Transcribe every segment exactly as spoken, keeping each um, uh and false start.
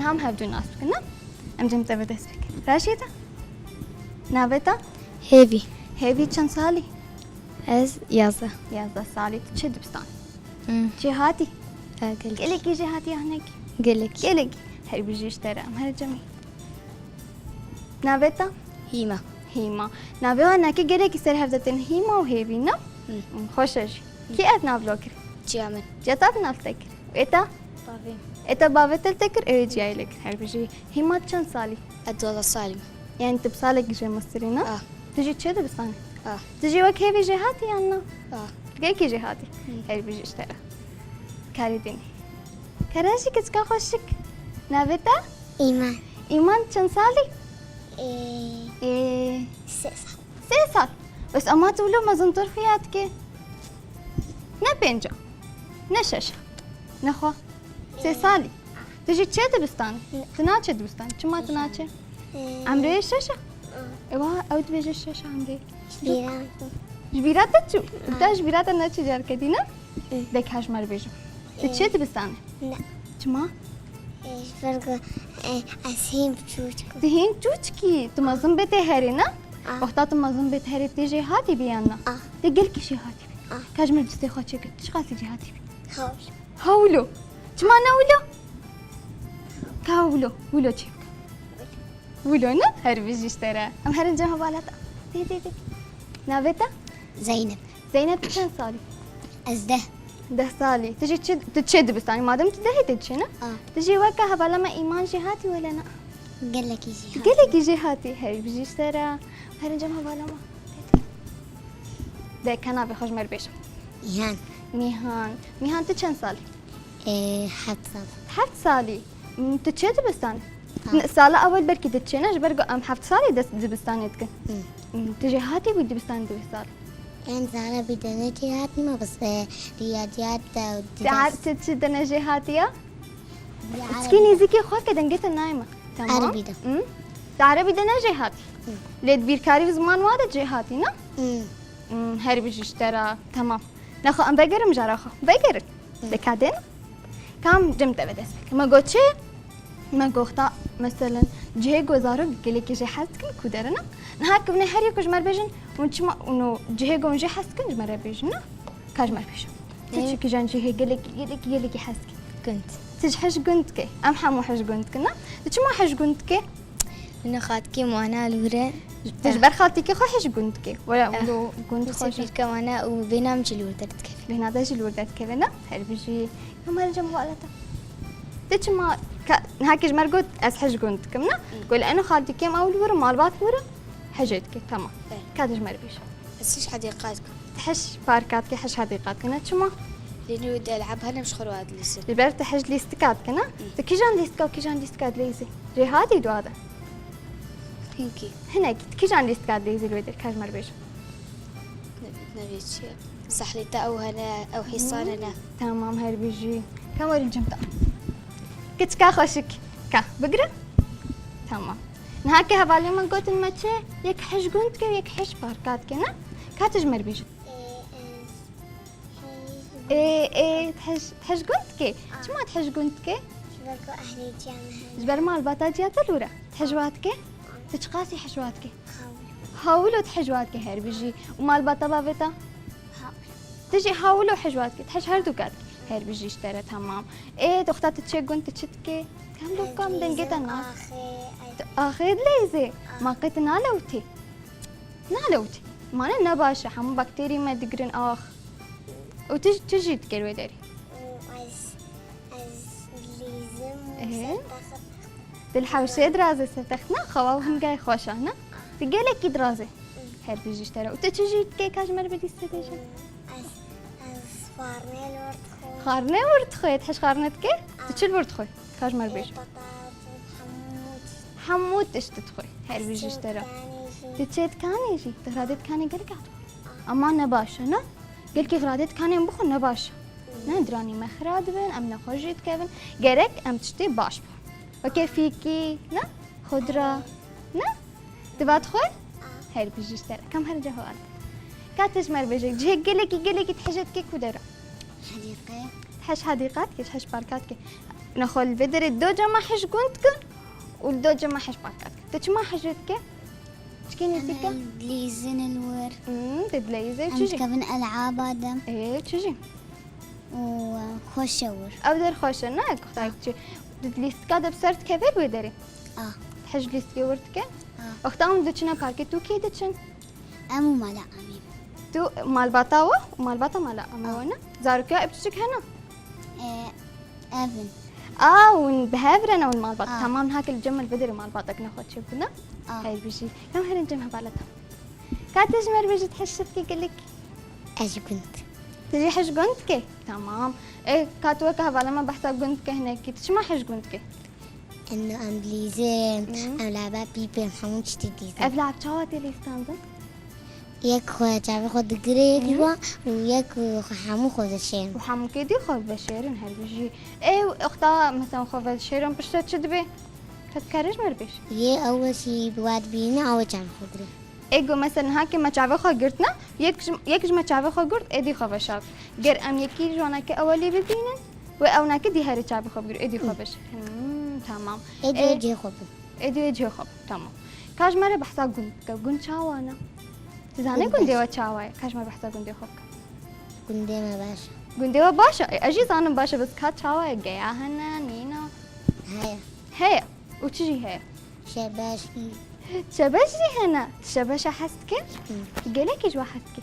Ham hevdû nas bikin, ne? Em cem te bi dest bikin. Raşî te? Navê te? Hêvî. Hêvî çend salî? Ez yazdeh. Yazdeh salî. Tu çi dibistan? Hmm. Jêhatî? Ha, gelek. Gelekî jêhatî ya hinek? Gelek. Gelek. Her bijî ji te re. Em her cemî. Navê te? Hîma. Hîma. Navê wan nake gelekî ser hev de tên Hîma û Hêvî, ne? Hmm. Hmm, xweş e jî. Kî ev nav lo kir? Çiya min. Çiya te nav te kir? Ê te? Bavê. Ê te bavê te te kir, ê ciyayê lê kir. Her bijî. Hîma çend salî? Ez duwazdeh salî me. Yani tu bi salekî jê mestirî ne? Ah. Tu jî çi dibistanî? Ah. Tu jî wek Hêvî jêhatî yan na? Ah. Tu gelekî jêhatî? Hmm. Her bijî ji te re. Karê dînî. Kerem jî keçika xweşik. Navê te? Îman. Îman çend salî? Ee, Ê. Sê sal. Sê sal. Bes ama tu wilo mezintir xuya dike. Ne pênca. Ne şeşa. Ne xwe. Sê salî. Tu jî çi dibistanî? Ne. Tu naçe dibistanî. Çima tu naçe? Ee, Emrê şeşa. Ewa, ew dibêje şeşa emrê. Ji bîra. Ji bîra te çû? Te ji bîra te neçû carkedî ne? Ê. Dek hej me re bêje. Tu çi dibistanî? Ne. Çima? Ê, ji ber ku, ê, ez hîn çûçik im. Tu hîn çûçikî. Tu mezin bê tê herê ne? Ah. Wexta tu mezin bê tê herê tê jêhatî bî yan na? Ah. Tê gelkî jêhatî bî. Ah. Ka ji min destê xwe çêke. Tu çiqasî jêhatî bî? Hewl. Hewlo. Çima ne wilo? Ka wilo. Wilo çê bike. Wilo ne? Her bijî ji te re. Em herin cem hevala te. Tê, tê, tê. Navê te? Zeynep. Zeynep, tu çend salî? Ez deh. Deh salî. Tu jî çi, tu çi dibistanî? Madem tu dehê tê diçê ne? A. Tu jî weke hevala me Îman jêhatî wele ne? Gelekî jêhatî. Gelekî jêhatî. Her bijî ji te re. Herin cem hevala me. Tê, tê. De ka navê xwe ji me re bêje. Nîhan. Nîhan. Nîhan, tu çend salî? Ê, heft sal. Heft salî. M, tu çi dibistanî? Ha. N-, sala ewel belkî diçê ne, ji ber ku em heft salî dest dibistanê dikin. Hı. M, tu jêhatî bû dibistanê di wê salî? Em zara bî de ne jêhatî me, bes, e, riyadiyat de û Te ders. Ar-, tu çi de ne jêhatî ya? Ya Çikî Erebî de. Nêzîkî xwe ke dengê te nayê me. Tamam. Erebî de. Hı? Te erebî de ne jêhatî. Hı. Lê di bîrkarî û ziman wa de jêhatî ne? Hı. Hı, her bijî ji te re. Tamam. Nexwe em vegerin mijara xwe. Vegerin. Hı. De ka dên. Kam cem te ve dest bike. Me got çi? Me goxta, meselen, cihê ku zarok gelekî jê hez dikin ku derine. Niha ku ne her yek ji me re bêjin, hûn çima, hûn cihê ku hûn jê hez dikin ji me re bêjin, ne? Ka ji me re bêjin. Tu Ê. Çi kijan cihê gelekî, gelekî, gelekî hez dikin? Gund. Tu ji hej gund dike. Em hemû hej gund dikin, ne? Tu çima hej gund dike? Li xaltikê wana li wir e. Tu ji ber xaltikê xwe hej gund dike. Wala Eh. Wilo gund Wisa xwe jî. Pîrka wana û bêhna min jî li wir derdikeve. Bêhna te jî li wir derdikeve ne? Her bijî. Hema li cem hevala te. Te çima ka, niha kê ji me re got ez hej gund dikim ne? Hı. Got li eno xaltikê em ew li wir e, malbat li wir e. Hejê dike, tamam. Evet. Ka tu ji me re bêje. Ez hej hedîqat dikim. Tu hej parka dike, hej hedîqat dike, ne çima? Lê nû de eleb hene ji xwe re dilîzin. Ji ber tu hej lîstika dike, ne? Hı. Tu kîjan lîstika û kîjan lîstika dilîzî? Jêhatî dua de. Hinkî. Hinek, tu kîjan lîstika dilîzî li wê derê, ka ji me re bêje. Ne, ne vê çi ye. Zehlê te ew hene, ew hîsan hene. Tamam, her bijî. Ka werin cem te. Kiçika xweşik. Ka, bigire. Tamam. Niha ke hevalên min gotin me çi? Yek hej gund dike, yek hej parka dike, ne? Ka tu ji me re bêje. Ê, ê, tu hej, tu hej gund dike? Çima tu hej gund dike? Ji ber ku ehlê ciya me hene. Ji ber malbata ciya te li wir e. Tu hej wa dike? Tu çiqasî hej wa dike? Hawil. Hawil û tu hej wa dike her bijî. Û malbata bavê te? Hawil. Tu jî hawil û hej wa dike. Tu hej her du ka dike. Her bijî ji te re, tamam. Ê, doxta tu çê gund, tu çi dike? Hem do kam dengê te nas. Axê, ay. Tu axê dileyzê. Ah. Ma qê tu nalewtî? Nalewtî. Mane ne baş e. Hemû bakterî me digirin ax. Û tu, tu jî dikir wê derî. Û ez, ez dilîzim û Ehe. Ser texit. Dil hewşê dirazê ser texit ne? Xewa hingay xweş e ne? Tu gelekî dirazê. Her bijî ji te re. Û tu çi jî dikê ka ji me re bidî se bêje? Ez, ez xwarnê li wir dixwim. Xwarnê wir dixwê? Tu hej xwarnê dikê? Tu çi li wir dixwê? Ka ji me re bêje. Ê, patat û hemû tişt. Hemû tişt dixwê. Her bijî ji te re. Çê dikanê jî. Tu çê dikanê jî. Tu xiradê dikanê gelek hat. Ama ne baş e, ne? Gelkî xiradê dikanên bixwe ne baş e. Ne, diranî me xira dibin, em nexweş jî dikevin. Gerek em tiştê baş bixwin. Weke fîkî, ne? Xudra, ne? Tu va dixwe? Her bijî ji te re. Kam her cihê heval. Ka tu ji me re bêje, cihê gelekî, gelekî tu hejê dikê ku dera? Hedîqe. Tu hej hedîqa dikê, tu hej parka dikê. Nexwe li vê derê do cema hej gund dikin û li do cema hej parka dikin. Tu çima hej dike? Çikî nêzîk e? Em dileyîzin li wir. Hmm, tu dileyîzê û çi jî? Em dikevin elaba de. Ê, çi jî? Û, e, xweş e wir. Ew der xweş e, ne? Kuxtayek çi? Tu lîstika de bi ser dikevê li wê derê? Ah. Hej lîstikê wir dike? Ah. Wexta hûn diçine parkê, tu kê diçin? Em û mala Emî. Tu malbata we û malbata mala Emî we ne? Zarokiya ev çiçik hene? E, ev in. A, hûn bi hev re ne hûn malbat. A. Tamam, hake li cem min bidirê malbatek nexwe çêbûne. A. Her bijî. Em herin cem hevaleta. Ka tu ji me re bêjî, tu hej çi dikî gelek? Ez ji gund. Tu jî hej gund dikî? Tamam. E, ka tu weke hevala me behsa gund dike hinekî, tu çima hej gund dikî? Em, em dileyîzin, Hı. em laba pîpên, hemû tiştî dileyîzin. Ev lab çawa tê lîstandin? Yek xwe çavê xwe digire, yek Hı. jî wan û yek xwe hemû xwe veşêrin. Û hemû kê dî xwe veşêrin her bijî. Ê, wexta mesela xwe veşêrin piştre çi dibe? Te dikare ji me re bêjî? Yê ew wekî bi wa dibîne, ew çavê xwe digire. Ê go mesela niha ke me çavê xwe girtine, yek ji, yek ji me çavê xwe girt, êdî xwe veşart. Ger em yekî ji wanakî ewelî bibînin, wê ewnakî dî herî çavê xwe bigir, êdî xwe veşart. Hmm, tamam. Êdî Ê, wê cihê xwe bin. Êdî wê cihê xwe bin, tamam. Ka ji me re behsa gund bike, gund çawa ne? Tu zanî Gund gundê baş. we çawa ye? Ka ji me re behsa gundê xwe bike. Gundê me baş e. Gundê we baş e? Ê, ez jî zanim baş e, bes ka çawa ye? Geya hene, nîna? Heye. Heye. Û çi jî heye? Şebeş. Şebeş jî hene. Tu şebeşa hez dikî? Hı. Tu gelekî ji we hez dikî?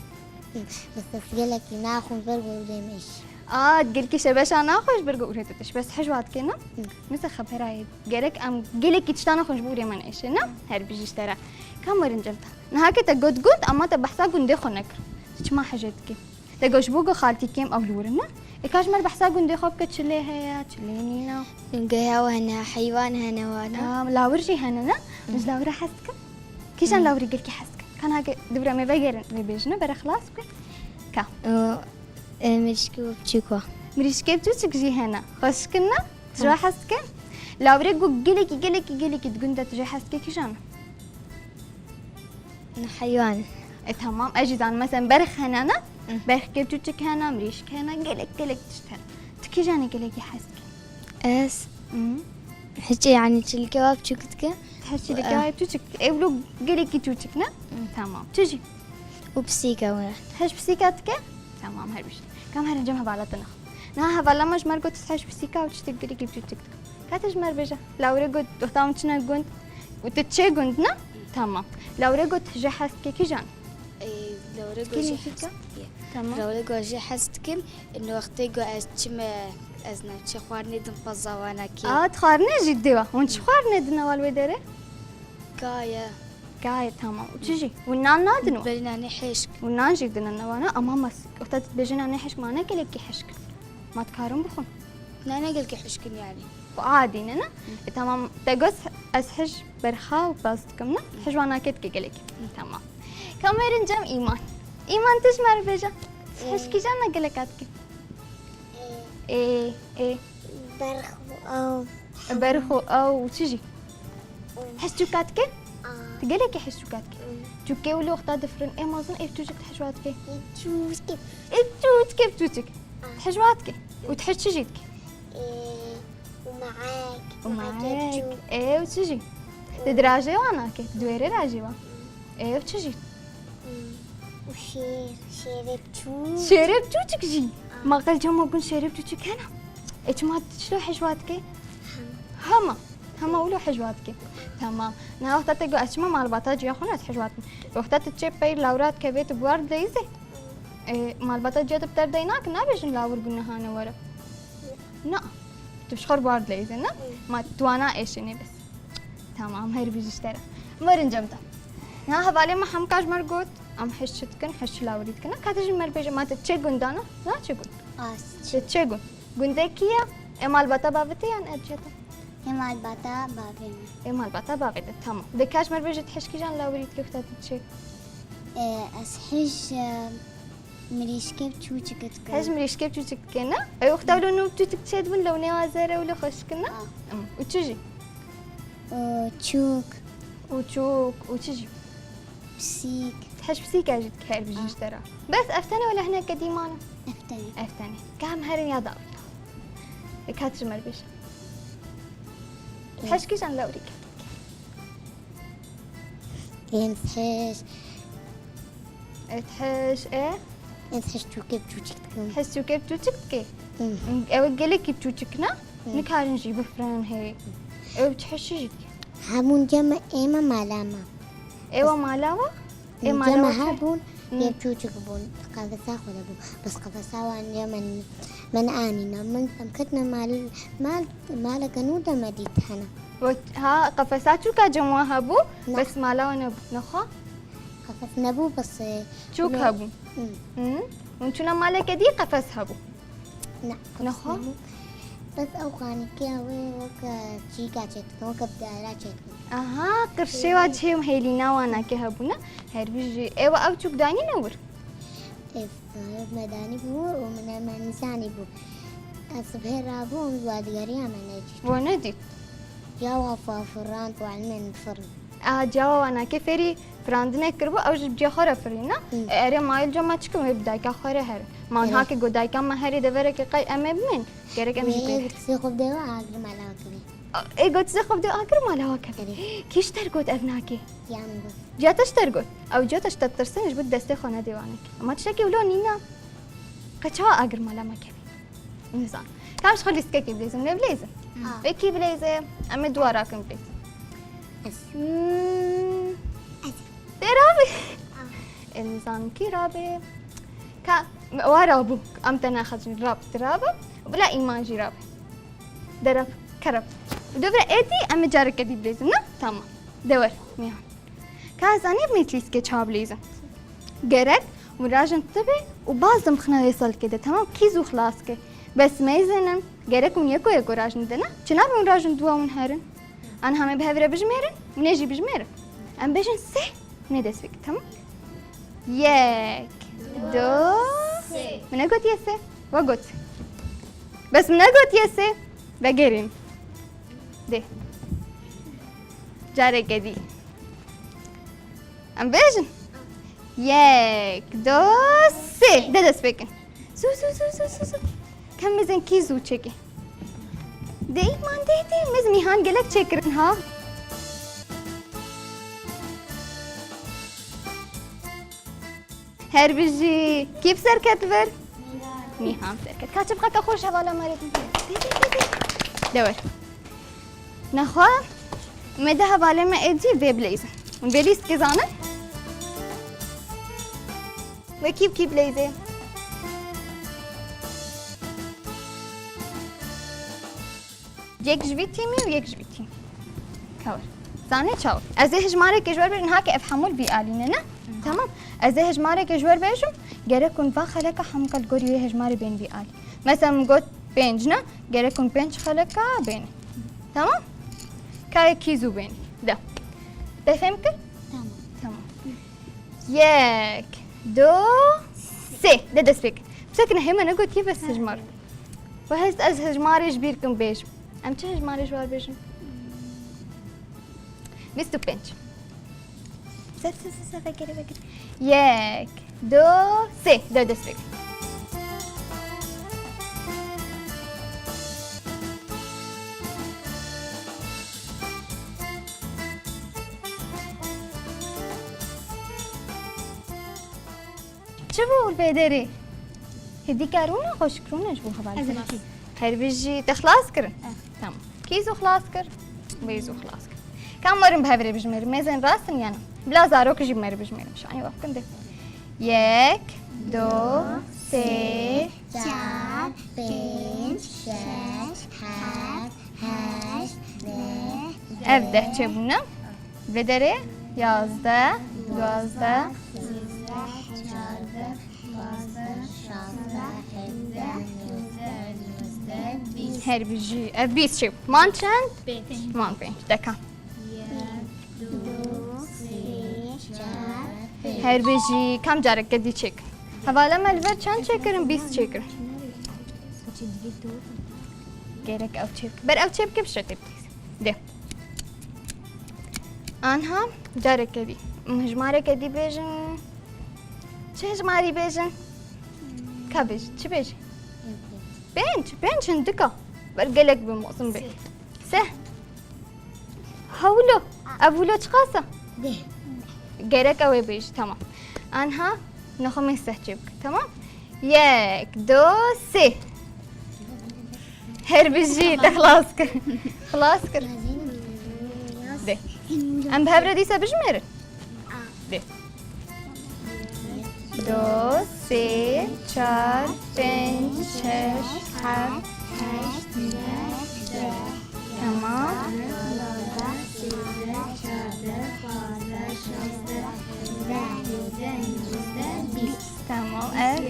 Hı. Bes ez gelekî naxwim ber gorê me êş. A, gelkî şebeşa naxwe ji ber gorê te tişt. Bes hej wa dikî ne? Hı. Mesela xebera ye. Gerek em gelekî tişta naxwin ji bo urê me neêşe, ne? Her bijî ji te re. Kam werin cem te. Niha ke te got gund, ama te behsa gundê xwe nekir. Tu çima hejê dikî? Te got ji bo ku xaltîkêm ew li wir in, ne? Ê ka ji me re behsa gundê xwe bike, çi lê heye, çi lê nîne? Geya we hene, heywan hene wana. Aa, lawir jî hene, ne? Hı. Ji lawira hez dikin? Kîjan Hı. lawirî gelkî hez dikin? Ka niha ke dibire me vegerin, vê bêjine, bere xilas bike. Ka. Û, e, mirîşkê û biçûk wa. Mirîşkê biçûçik jî hene. Xweşik in, ne? Tu ji Hı. we hez dike? Lawirê ku gelekî, gelekî, gelekî di gund de tu jê hez dike kîjan e? Heywan. E, tamam. Ez jî zanim. Mesela berx hene ne? Hı. Berxkê biçûçik hene, mirîşk hene, gelek, gelek tişt hene. Tu kîjanê gelekî hez dikî? Ez? Hı. Hiç, yani çilkê wa biçûk dike. Her çilkê Eh. wa biçûçik. Ev lo gelekî çûçik ne? Hı. Tamam. Tu jî? Û pisîka wina. Hej pisîka dike? Tamam, her bijî. Kam herin cem hevala te nexwe. Niha hevala me ji me re got, hej pisîka û tiştek gelekî biçûçik dike. Ka tu ji me re bêje. Lawirê got, wexta hûn çine gund. Û tu çê gund ne? Tamam. Lawirê got, ji hez dike kîjan? Ê, lawirê got, Kî ji nîşîka? hez dike. Tamam. Lawirê got, ji hez dikim. Ino wextê got, ez çime, ez ne, çi xwarinê din pezza wana kê. Aa, tu xwarinê jî dê wa. Hûn çi xwarinê din ewal wê derê? Kaye. Kaye, tamam. Û çi jî? Hûn nan nadin wa? Berî nanê hêşk. Hûn nan jî dinin wana, ama mas-, wexta tu dibêjî nanê hêşk, ma ne gelekî hêşk in. Ma dikarin bixwin. Ne, ne gelkî hişk in yani. Û adî ne, ne? E, tamam, te got ez hij berxa û baz dikim, ne? Hij wana ke dike gelek. Tamam. Kam werin cem Îman. Îman, tu ji me re bêje. Hij kîjan ne geleka dike? Ê, ê. Berx û ew. Berx û ew û çi jî? Hej çûka dike? Aa. Tu gelekî hej çûka dike. Hmm. Çûkê wilo wexta difirin, ê mazin ê çûçik tu hej wa dike? Ê çûçik. Ê çûçik, ê çûçik. Aa. Tu hej wa dike. Û tu hej çi jî dike? Ê, û maek. Û maek. Ê, û çi jî? Û Di dirajê wa nake, di wêrê rajê wa. Ê, û çi jî? Hmm. Û şêr, şêrê biçûk. Şêrê biçûçik jî. Ah. Ma qel cema gund şêrê biçûçik hene? E, çima tu çilo hej wa dike? Hema. Hema. Hema wilo hej wa dike. Tamam. Na wexta te got ez çima malbata ciya xwe ne, ez hej wa dikim. Wexta tu çê pey lawra dikevê tu bi war dileyîzê? E, malbata ciya tu bi te re dey nakin, nabêjin lawir bû niha ne were. Na. Tu ji xwe re bi war dileyîzê, ne? Ma tu wana êşê nê bes. Tamam, her bijî ji te re. Werin cem te. Niha hevalê me hemû ka ji me re got, em hej çi dikin, hej çi lawirî dikin. Ka tu ji me re bêje, ma tu çê gundana? Na çê gund. As. Tu çê gund. Gundê kî ye? Ê malbata bavê te yan ev ciheta? Ê malbata bavê min. Ê malbata bavê te, tamam. De ka ji me re bêje, tu hej kîjan lawirî dikî wexta tu çê? Ê, ez hej, e, Mirîşkê biçûçik dike. Hej mirîşkê biçûçik dike, ne? Ew wexta wilo nû biçûçik çêdibin, lewnê wa zer e, wilo xweşik in, ne? Ah. Û çi jî? Û çûk. Û çûk, û çi jî? Pisîk. Hej pisîka jî dike her bijî ji te re. Bes ev tenê wele hineke dî mane? Ev tenê. Ev tenê. Ka em herin ya dawî. Ê ka tu ji me re bêje. Heş kîjan lewrî ketikî? Em heş. Et heş e? Ez heş çûkê biçûçik dikim. Heş çûkê biçûçik dikê? Hı. Ew gelekî biçûçik ne? Hı. Nikarin jî bifirin hê. Ew çi heşî jî dike? Hebûn cem ême mala me. Ewa mala wa? Ê mala cem wa çi? Hebûn, Hı. Yê biçûçik bûn. Qefesa xwe de bû. Bes qefesa wan cem min, min anîna. Min em ketine mal, mal, maleke nû de me dît hene. Wa, ha, qefesa çûka cem wa hebû, Na. Bes mala wa nebû. Nexwe? Qefes nebû, bes, e, Çûk ne- hebû. Hı. Hı. Hûn çûna maleke dî qefes hebû. Na, qefes Nexwe? Nebû. Bes ew xanîkê wê weke çîka çêdikin, weke bi daira çêdikin. Aha, qirşê wa çêm hêlîna wanakê hebû ne? Her bijî. Ewa ew çûk danî ne wir? Ev, ev me danî bû û min eme nizanî bû. Ez sibhê rabûm, wa digeriya me nedît. Wa nedît? Ya wa fa firand û elmên firn. Aha, ciya wana ke fêrî firandinek kiribû, ew ji ciya xwe re firîna. Hı. E, erê mayil cema çi kim wê bi dayika xwe re herin. Ma Erê. Niha ke got dayika me herê deverekê qey em ê bimên, gerek em jî Wê pê. Sê xwe bide we agir mala kevê. Ê got sê xwe bide agir mala kevê. Erê. Kî ji te got ev nake? Ciya min got. Ciya te ji te got. Ew ciya te ji te tirsin, ji bo destê xwe nedê wanekê. Ama tiştekî wilo nîna. Qe çawa agir mala me kevê? Nizan. Tam ji xwe lîstikekê bilêzim, ne bilêzim? Ha. Pekî bilêze, em ê dua rakin bilêzim. Ez. Hmm. Ez. Tê rabê. Ha. Ê nizan kî rabê. Ka, wa rabû. Em te naxecin rab, tu rabê. Bila îman jî rabê. Derab, kerab. Dovre êdî, em ê careke dî bilêzim, ne? Tamam. De wer, miyan. Ka zanî vê lîstikê çawa bilîzin? Gerek hûn rajin tibê û baz dimxine wê salkê de, temam, kî zû xilas ke. Bes mêzin in, gerek hûn yeko yeko rajin de ne? Çi nabe hûn rajin dû û hûn herin? An hemê bi hev re bijmêrin, hûn ê jî bijmêrin. Em bêjin sê, hûn ê dest pê kin, temam? Yek, du, sê. Min negotiye sê? We got. Bes min negotiye sê? Vegerîn. Dê. Careke dî. Em bêjin. Yek, du, sê. De dest pê kin. Zû, zû, zû, zû, zû, zû. Kem mizin kî zû çêke. Dê, man dê, dê. Miz Mîhan gelek çêkirin ha. Her bijî. Kî bi ser ket vir? Mîhan bi ser ket. Ka çi bixeke xweş hevala me rê. De wer. Nexwe, me de hevalê me ê cî vê bileyzin. Hûn vê lîstikê zanin? Wê kî bi kî bileyzê? Yek ji vî tîmî û yek ji vî tîmî. Kawir. Zanî çawa? Ez ê hejmareke ji wer bêjim, niha ke ev hemû li vî alî ne, ne? Tamam. Ez ê hejmareke ji wer bêjim, gerek hûn va xeleka hemûka li gorî wê hejmarê bên vî alî. Mesela min got pênc ne, gerek hûn pênc xeleka bênê. Tamam? Kayê kî zû bênê. De. Te fêm kir? Tamam. Tamam. Yek, du, sê. De dest pê kir. Bisekine hê me negotiye bes hejmar. Ve hest ez hejmarê ji bîr kim bêjim. Em çi hejmarê ji wer bêjin? Bîst û pênc. Se, se, se, se, vekere, vekere. Yek, du, sê. De dest pê kir. Çi bû li vê derê? Hêdî karûna xweşik rûne ji bo hevalê. Ez ê bikî. Her bijî te xilas kirin? Eh. Tamam. Kî zû xilas kir? Wê zû xilas kir. Kam werin bi hev rê bijmêrin? Mêzên rast in yan? Bila zarok jî bi me re bijmêrin. Şanî we bikin dê. Yek, du, sê, çar, pênc, şeş, heft, heşt, neh, Ev deh çêbûne. Vê derê yazdeh, duwazdeh. Her bijî. Ev bîst çêbû. Man çend? Pênc. Man pênç. Dekan. Her bijî. Kam careke dî çêkin. Hevala me li vir çend çêkirin? Bîst çêkirin. Gerek ew çêbike. Ber ew çêbike bişe tê bidî. Dê. Anha careke dî. Hejmareke dî bêjin. Çi hejmarî bêjin? Ka bêjin. Çi bêjin? Pênc. Pênc hindika. Ber gelek bi mozin bê. Sê. Sê. Ha wilo. Ev wilo çiqas e? Deh. Gerek ew ê bêjî, tamam. Anha nexwe min sehçê bike, tamam? Yek, du, sê. Her bijî, te xilas kir. Xilas kir. Dê. Em bi hev re dîsa bijmêrin. Dê. Du, sê, çar, pênc, şeş, heft, heşt, neh, deh. Tamam. Tamam, ev.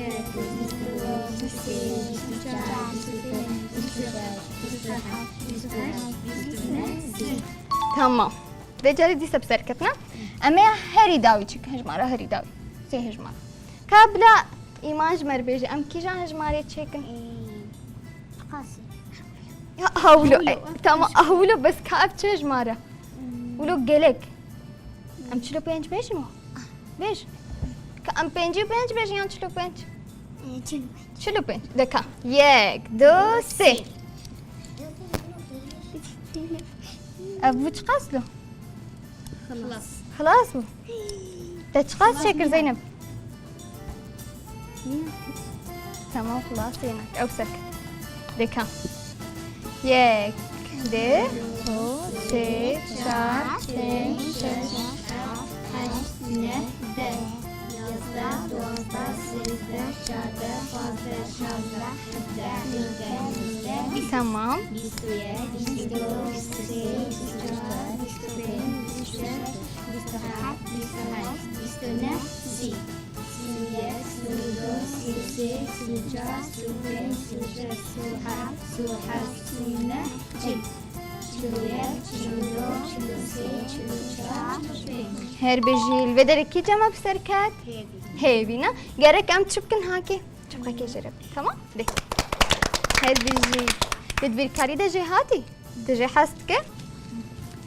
Tamam. Vê carê dîsa bi serketine. Em ê herî dawî çikin, hejmara herî dawî. Sê hejmara. Ka bila Îman ji me re bêje, em kîjan hejmarê çêkin? Qasî. Ya, ha wilo. Tamam, ha wilo, bes ka ev çi hejmara? Wilo gelek. Em çil û pênc bêjin mi? Bêj. Ka em pêncî û pênc bêjin yan çil û pênc? Çil û pênc. Çil û pênc. De ka. Yek, du, sê. Ev bû çiqas lo? Xilas. Xilas bû. Te çiqas çêkir Zeynep? Tamam, xilas yêne. Ew sek. De ka. Yek, du, sê, çar, pênc, şeş, heft, heşt, neh, deh, yazdeh, duwazdeh, sêzdeh, çardeh, pazdeh, şazdeh, hevdeh, hejdeh, nozdeh, bîst. Tamam. Bîst û yek, bîst û du, bîst û sê, bîst û çar, bîst û pênc, bîst û şeş, bîst û heft, bîst û heşt, bîst û neh, sî. Sî û yek, sî û du, sî û sê, sî û çar, sî û pênc, sî û şeş, sî û heft, sî û heşt, sî û neh, çil. Çil û yek, çil û du, çil û sê, çil û çar, çil û pênc. Her bijî, li vê derê kî cema bi ser ket? Hêvî. Hêvî ne? Gerek em çi bikin hakê? Çapqekê jê re. Tamam? Dê. Her bijî. Dê di bîrkarî de jê hatî? Tu jê hez dike?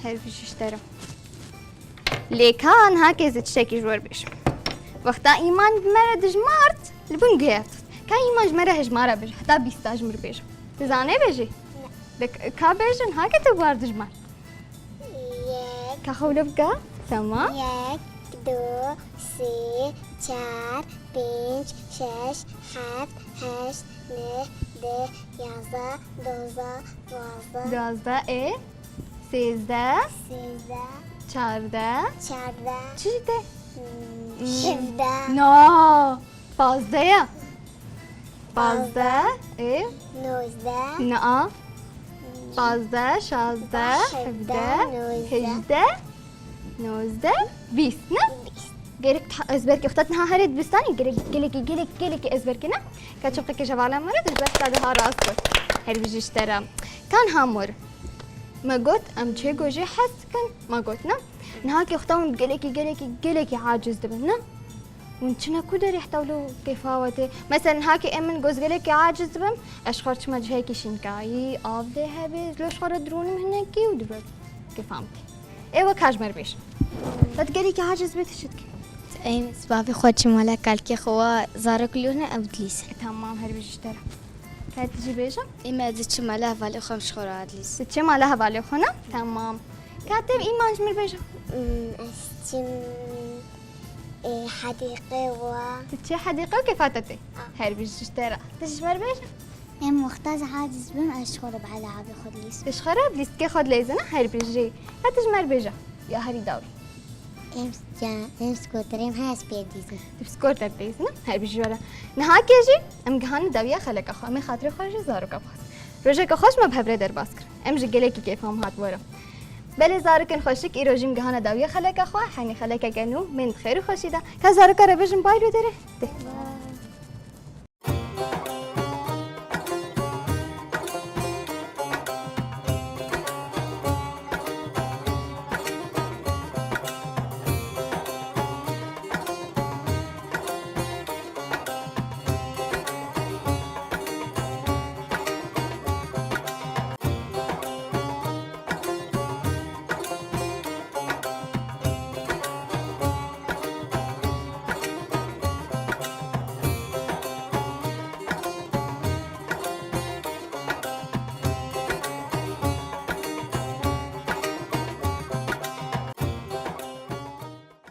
Her bijî ji te re. Lê ka niha kê ez ê tiştekî ji we re bêjim. Wexta Îman bi me re dijmart, li bin guhê ev dixist. Ka Îman ji me re hejmara bêje, heta bîsta ji min re bêje. Tu zanê bêjî? De ka bêje niha kê te bi war dijmart. Yek. Ka xwe wilo bike. Tamam. Yek, du, sê, çar, pênc, şeş, heft, heşt, neh, deh, yazdeh, dozdeh, duwazdeh. Duwazdeh, ê. Sêzdeh. Sêzdeh. Çardeh. Çardeh. Çi ji te? Hmm, Hmm. Hevdeh. Na. Pazdeh ya. Pazdeh. Ê. Nozdeh. Na. Pazdeh, şazdeh, hevdeh, hejdeh, nozdeh, bîst, ne? Gerek ta ezber ke, wexta niha herê dibistanê, gerek gelekî, gelek, gelekî ezber ke, ne? Ka çapqekê ji hevala me re, tu ji ber ka daha rast bû. Her bijî ji te re. Ka niha mor. Me got, em çê gojê hez dikin. Me got, ne? Niha ke wexta hûn gelekî, gelekî, gelekî aciz dibin, ne? Hûn çine ku derê heta wilo kêfa we tê? Mesela niha ke em min gozgelekê aciz dibim, ez ji xwe re çima cihekî şînkayî, av lê hebe, ez li ji xwe re dirûnim hinekî û dibe kêfa min tê. Ê we ka ji me re bêje. Te gelekî aciz bê, tu çi dikî? Em, bavê xwe çi mala kalkê xwe wa zarok lûne ew dilîse. E, tamam, her bijî ji te re. Ka tu jî bêje? Ê me diçim mala hevalê xwe em ji xwe re adlîs. Diçim mala hevalê xwe ne? Tamam. Ka te Îman ji min bêje? Hmm, ez çim, e, hedîqê wa. Tu çi hedîqe û kêfa te tê? Ah. Her bijî ji te re. Tu ji me re bêje? Em wexta ez aciz bim, ez ji xwe re bi hela avê xwe dilîsim. Tu ji xwe re dilîs dikê xwe dileyzine, her bijî. Ka tu ji me re bêje. Ya herî dawî. Em, ya, em skoterê em heye, ez pê dizim. Tu bi skoter dizî, ne? Her bijî were. Niha kê jî em gihane dawiya xeleka xwe. Em ê xatirê xwe ji zaroka bixwazin. Rojeke xweş me bi hev re derbas kir. Em ji gelekî kêfa me hat were. Belê zarokên xweşik, îro jî em gihane dawiya xeleka xwe. Henî xelekeke nû, bên di xêr û xweşî de. Ka zaroka re bêjin bay li wê derê. Dê.